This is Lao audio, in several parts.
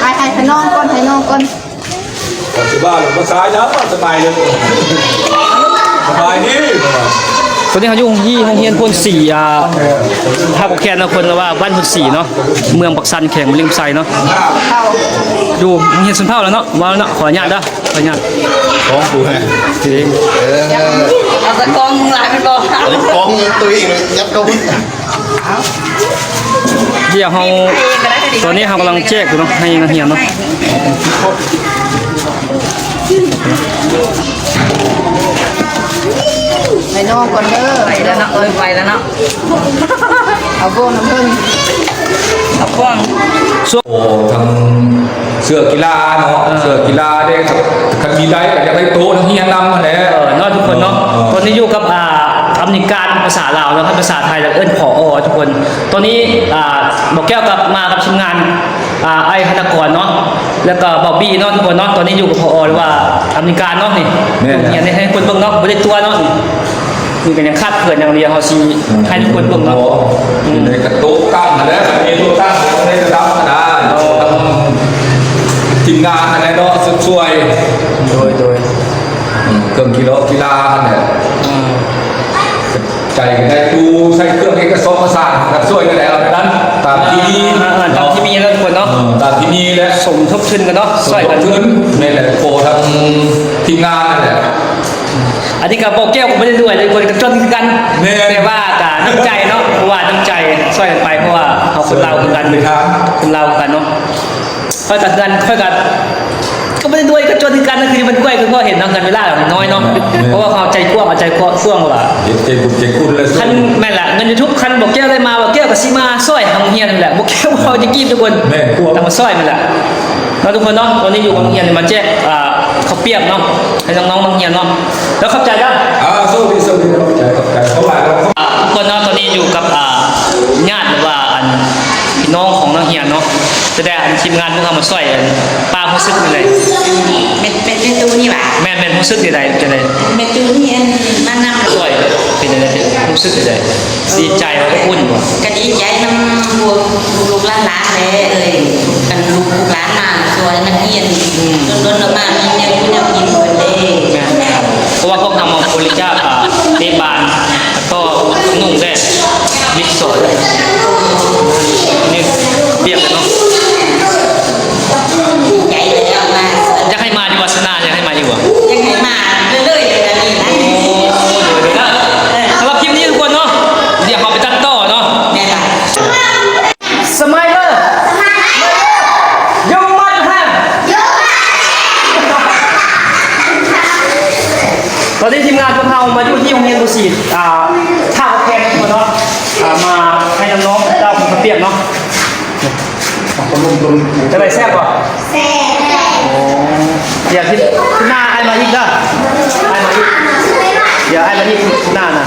ໃຫ້ ໃຫ້ນ້ອງກ່ອນ ໃຫ້ນ້ອງກ່ອນ ຊິບ້ານ ພາສາຫຍັງ ສະບາຍດີ ສະບາຍດີ. ຕອນນີ້ເຮົາຢູ່ທີ່ໂຮງຮຽນໂພນສີ ອ່າ ທ່າກອກແຄນເນາະ ເພິ່ນວ່າບ້ານໂພນສີເນາະ ເມືອງປາກຊັນ ແຂວງບໍລິຄຳໄຊເນາະ ຢູ່ໂຮງຮຽນຊົນເຜົ່າແລ້ວເນາະ ວ່າແລ້ວເນາະ ຂໍອະນຸຍາດເດີ ຂໍອະນຸຍາດ ຂອງກູແຮງ ເອີ ເອົາແຕ່ຂອງມຶງຫຼາຍແມ່ນບໍ່ ຂອງຕົວເອງຍັດເຂົ້າ ດຽວເຮົາ ຕອນນີ້ເຮົາກຳລັງແຈກຢູ່ເນາະ ໃຫ້ນັກຮຽນເນາະ ໃຫ້ນ້ອງກ່ອນເດີ ໄປແລ້ວເນາະ ເອີ ໄປແລ້ວເນາະ ເອົາບ່ວງນຳເພິ່ນ ເອົາບ່ວງ ໂອ້ ທັງເສື້ອກິລາເນາະ ເອີ ເສື້ອກິລາເດ້ ຄັນມີໄດ້ກໍຢາກໄດ້ໂຕະນັກຮຽນນຳຫັ້ນແຫຼະ ເອີ ເນາະ ທຸກຄົນເນາະ ເອີ ຕອນນີ້ຢູ່ກັບ ອ່າ ອຳນວຍການພາສາລາວເນາະ ຄັນພາສາໄທລະເອີ້ນ ຜອ ທຸກຄົນ ຕອນນີ້ ອ່າ ບໍ່ແກ້ວກັບມາກັບທີມງານ ອ່າ ອ້າຍຮັນນະກອນເນາະ ແລ້ວກໍເບົາບີເນາະ ທຸກຄົນເນາະ ຕອນນີ້ຢູ່ກັບ ຜອ ຫຼືວ່າອຳນວຍການເນາະ ນີ້ ແມ່ນ ໂຮງຮຽນນີ້ ໃຫ້ຄົນເບິ່ງເນາະ ບໍ່ໄດ້ຕົວະເນາະ ນີ້ ນີ້ກໍຍັງຂາດເຂີນຢ່າງດຽວ ເຮົາຊິໃຫ້ທຸກຄົນເບິ່ງເນາະ ໂອ້ ຢູ່ໃນກະໂຕະຕັ້ງຫັ້ນແຫຼະ ມັນມີໂຕະຕັ້ງໃນລະດັບຫັ້ນນະ ເອີ ທີມງານຫັ້ນແຫຼະເນາະ ຊຸດຊ່ວຍ ໂດຍ ໂດຍ ເຄື່ອງກິລາກິລາຫັ້ນແຫຼະ ໃຈກໍໄດ້ ຜູ້ໃຊ້ເຄື່ອງເອກະສອນເອກະສານ ກໍຊ່ວຍກັນແຫຼະ ເອົາແນວນັ້ນ ຕາມທີ່ມີ ເອີ ຕາມທີ່ມີເນາະ ທຸກຄົນເນາະ ເອີ ຕາມທີ່ມີແຫຼະ ສົມທົບທຶນກັນເນາະ ສົມທົບທຶນ ຊ່ວຍກັນ ແມ່ນແຫຼະ ໂອ້ ທັງທີມງານນັ້ນແຫຼະ ອັນນີ້ກໍບໍ່ແກ້ວກໍບໍ່ໄດ້ລວຍເລີຍ ຄົນກໍຈົນຄືກັນ ແມ່ນ ແຕ່ວ່າກໍນ້ຳໃຈເນາະ ເພາະວ່ານ້ຳໃຈຊ່ວຍກັນໄປ ເພາະວ່າເຮົາຄົນລາວຄືກັນ ຄົນລາວຄືກັນເນາະ ຂ້ອຍກໍເຮືອນ ຂ້ອຍກໍ ກໍບໍ່ໄດ້ລວຍ ກໍຈົນຄືກັນ ຄືມັນກ້ວຍ ຄືພໍ່ເຫັນເນາະ ເຮືອນເວລານ້ອຍເນາະ ແມ່ນ ເພາະວ່າເຮົາໃຈກວ້າງ ເອົາໃຈກວ້າງວ່າ ເຮັດໃຈບຸນໃຈຄຸນແຫຼະ ຄັນ ແມ່ນລະ ເງິນຢູທູບ ຄັນບໍ່ແກ້ວໄດ້ມາ ບໍ່ແກ້ວກໍຊິມາຊ່ອຍທາງໂຮງຮຽນນັ້ນແຫຼະ ບໍ່ແກ້ວເວົ້າຈະກີບທຸກຄົນ ແມ່ນ ຄວາມ ຕ້ອງມາຊ່ອຍນັ້ນແຫຼະ ເນາະ ທຸກຄົນເນາະ ຕອນນີ້ຢູ່ໂຮງຮຽນ ມາແຈກ ອ່າ ເຂົ້າປຽກເນາະ ໃຫ້ນ້ອງໆ ນັກຮຽນເນາະ ແລ້ວຂອບໃຈເດີ ອ່າ ໂຊກດີ ໂຊກດີ ຂອບໃຈ ຂອບໃຈ ເຂົ້າມາແລ້ວ ອ່າ ທຸກຄົນເນາະ ຕອນນີ້ຢູ່ກັບ ອ່າ ຍາດ ຫຼືວ່າ ອັນ ພີ່ນ້ອງຂອງນັກຮຽນເນາະ ຈະໄດ້ ອັນ ທີມງານພວກເຮົາມາຊ່ອຍ ອັນ ປ້າຮູ້ສຶກຈັ່ງໃດ? ແມ່ນ ແມ່ນ ແມ່ນຕູ້ນີ້ຫວາ? ແມ່ນ ແມ່ນ ຮູ້ສຶກຈັ່ງໃດ? ຈັ່ງໃດ? ແມ່ຕູ້ນີ້ ອັນ ມານຳ ຊ່ອຍ ເປັນຈັ່ງໃດ? ຮູ້ສຶກຈັ່ງໃດ? ດີໃຈບໍ່? ອົບອຸ່ນບໍ່? ກໍດີໃຈນຳພວກລູກໆຫຼານໆແຫຼະເອີຍ ກັນລູກໆຫຼານມາຊ່ວຍນັກຮຽນ ອືມ ດົນໆມາມີແນວຢູ່ແນວກິນເພິ່ນເດ້ ແມ່ນໆ ເພາະວ່າພວກເຮົາມາບໍລິຈາກ ອ່າ ເຕະບານ ກໍນຸ່ງແດ່ ມິດສອນ ນີ້ປຽກເລີຍເນາະ ດີໃຈແລ້ວມາ ຢາກໃຫ້ມາຢູ່ວາສະນາ ຢາກໃຫ້ມາຢູ່ບໍ່? ຢາກໃຫ້ມາເລື້ອຍໆ ເລີຍນະ ນີ້ນະ ໂອ້ ໂດຍໆ ເອີ ສຳລັບຄລິບນີ້ທຸກຄົນເນາະ ດຽວເຮົາໄປຕັດຕໍ່ເນາະ ແມ່ນລະ ສະໄມເລີ ຢູ່ໝັ້ນຫັ້ນ ຕອນນີ້ທີມງານພວກເຮົາມາຢູ່ທີ່ໂຮງຮຽນບູຊີ ອ່າ ທ່າແພງເນາະ ອ່າ ມາໃຫ້ນ້ອງໆເຈົ້າເຂົາປຽກເນາະ ຈັ່ງໃດ ແຊບບໍ່? ແຊບ ໂອ້ ດຽວທິດໜ້າອ້າຍມາອີກເດີ ອ້າຍມາອີກ ດຽວອ້າຍມາອີກທິດໜ້ານະ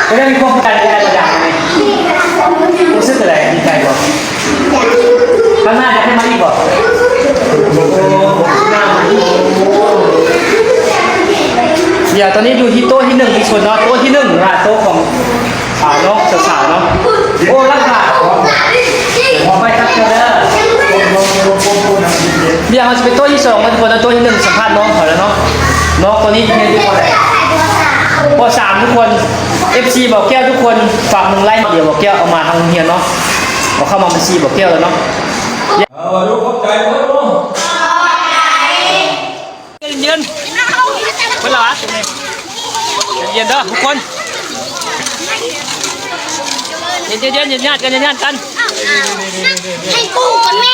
ເປັນຈັ່ງໃດ ມີຄວາມພູມໃຈທີ່ອ້າຍມາຢາມມື້ນີ້ ຮູ້ສຶກຈັ່ງໃດ ດີໃຈບໍ່? ຂ້າງໜ້າຢາກໃຫ້ມາອີກບໍ່? ດຽວຕອນນີ້ຢູ່ທີ່ໂຕະທີໜຶ່ງທີ່ສຸດເນາະ ໂຕະທີໜຶ່ງວ່າໂຕະຂອງ ອ່າ ນ້ອງສາວໆເນາະ ໂອ້ ລັກສາ ໄປຄັກເດີ ດຽວເຮົາຊິໄປໂຕະທີສອງກັນທຸກຄົນເນາະ ໂຕະທີໜຶ່ງສຳພາດນ້ອງເຂົາແລ້ວເນາະ ນ້ອງໂຕະນີ້ຮຽນຢູ່ ປ.ສາມ ທຸກຄົນ ເອັຟຊີ ບໍ່ແກ້ວທຸກຄົນ ຝາກໜຶ່ງໄລ້ ດຽວບໍ່ແກ້ວເອົາມາທາງໂຮງຮຽນເນາະ ເອົາເຂົ້າມາບັນຊີບໍ່ແກ້ວແລ້ວເນາະ ເອົາ ຂອບໃຈເນາະ ເຢັນໆ ເພິ່ນລະຫວາ ເຢັນໆເດີທຸກຄົນ ເຢັນໆ ເຢັນໆ ຢ່າຍາດກັນ ຢ່າຍາດກັນ ໃຫ້ກູ່ກັນແມ່